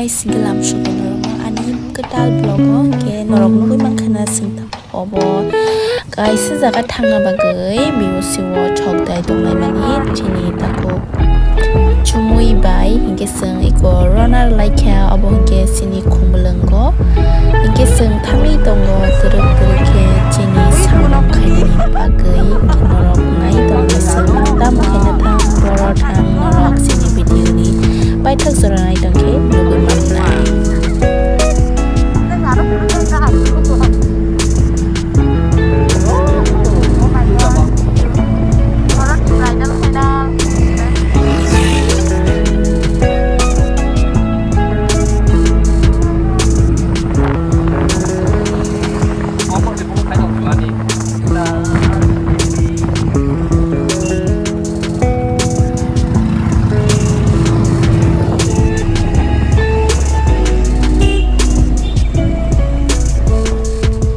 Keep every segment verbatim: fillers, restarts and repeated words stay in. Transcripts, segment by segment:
Singlam sugo norokno ani kwtal vlog o, hwnkhe norok nugwi mankha na singtamo obo kaisa jaga thangna bagwi B O C o thok dai tonglaimani chini takhuk chumui bai, hwnkhe chwng eko ronar laikha, obo hwnkhe chini khumulwngo, hwnkhe chwng thangwi tongo twrwk twrwk khe chini samung khainani bagwi, hwnkhe norok nai tongkhe chwng tamo khe nathang borok thang norok chini video ni paithak jora nai tongkhe nugwi mannai.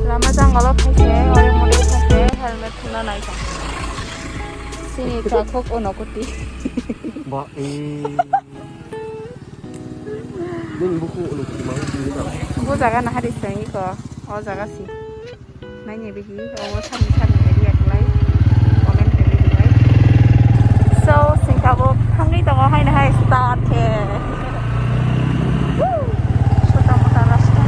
Lama jangolo phaikhe, oro mode phaikhe, helmet thumna naikha. Chini kakhok ono kuti. Ba, eh. Bini buku ulu kuchima ulu kuchima. Bo jaga nahari seng iko. O jaga si. Naini bigi. Obo sani sani area kulai. Comment khe bigi lai. So, singkabo thangwi tongo haino hai start khe. Woo! Chota mota rasta.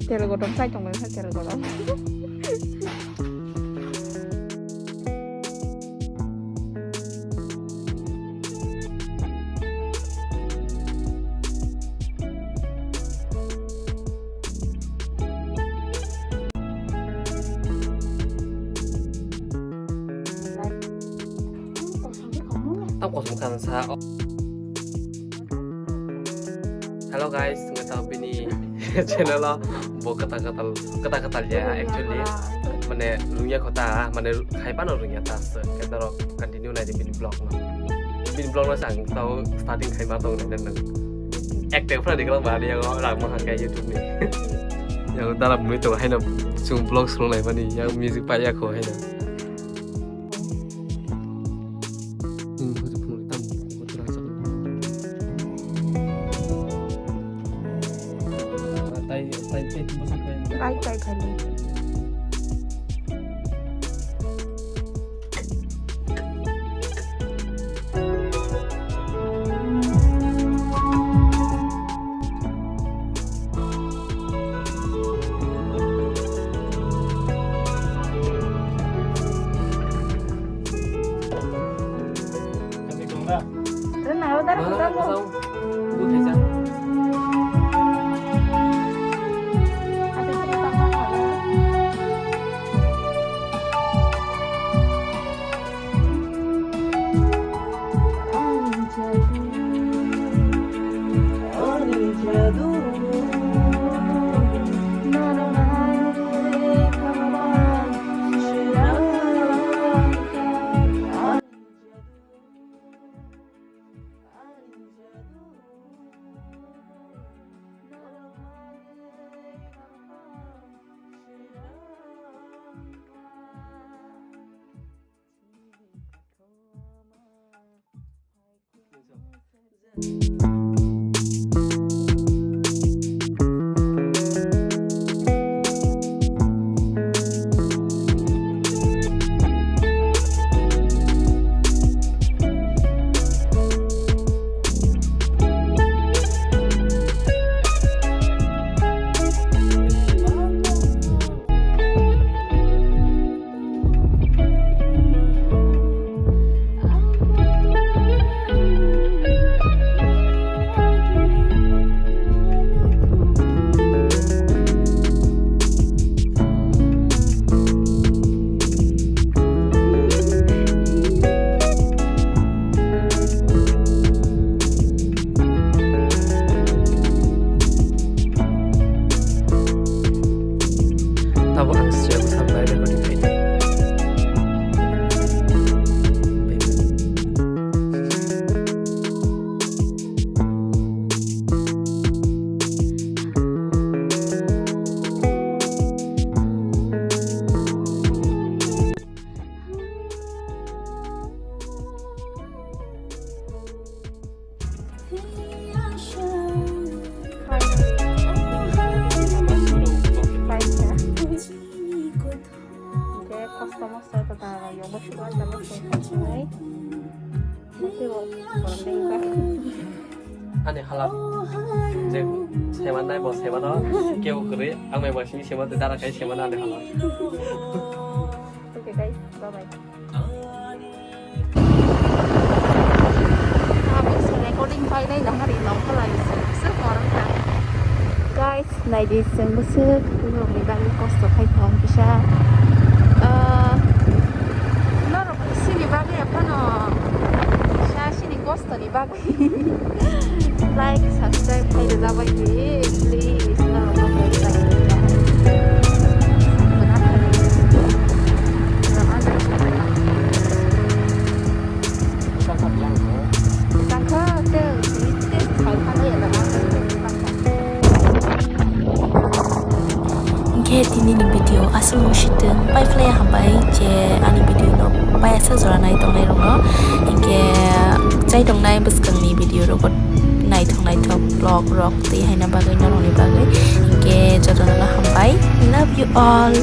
Tel godom sai tongmani kha, tel godom. Tam kosong khan sa. Hello guys, ngatao bini channel o bo kata kata kata kata ya actually, mane rungya kota, mane khai pano rungya ta se, kata rok continue nai di bini vlog no. Bini vlog no sang tao starting khai ma tong nai nang. Ek te phra dikla ba ni yago rang ma hangkai YouTube ni. Yago dara mui to haino chung vlog sung lai mani, yago music pa ya kho haino. Nini buju phunukni tamo bukhuk kwrwi rangchak. Tai, tai, tai, tai, tai, tai. Tabuk ang siyang samlai recording khainai. Ani halap je seman nai bo semano kebo kwrwi ang bai bo sini seman dara kai seman ani halap. Okay guys, bye bye. Abo se recording painai nahari nongkholai se se korang ta. Guys, naidi chwng bwswk norokni bagwi kosto khai thong kisa. Ah, norok sini bagwi aphano sa sini kostoni bagwi. Like, subscribe khai rwjabai di, please. Norok no like. Tangkha, tei, tei, tei, salsa no ya, Hinkhe tinini video aswk wng sitwng, paiphlaiya hambai je ani video no paiya sa jora nai tongnai rokno. Hinkhe chai tongnai bwskangni video rogo naithok naithok vlog rok twi haina bagwi norokni bagwi. Hinkhe jotono hambai, love you all.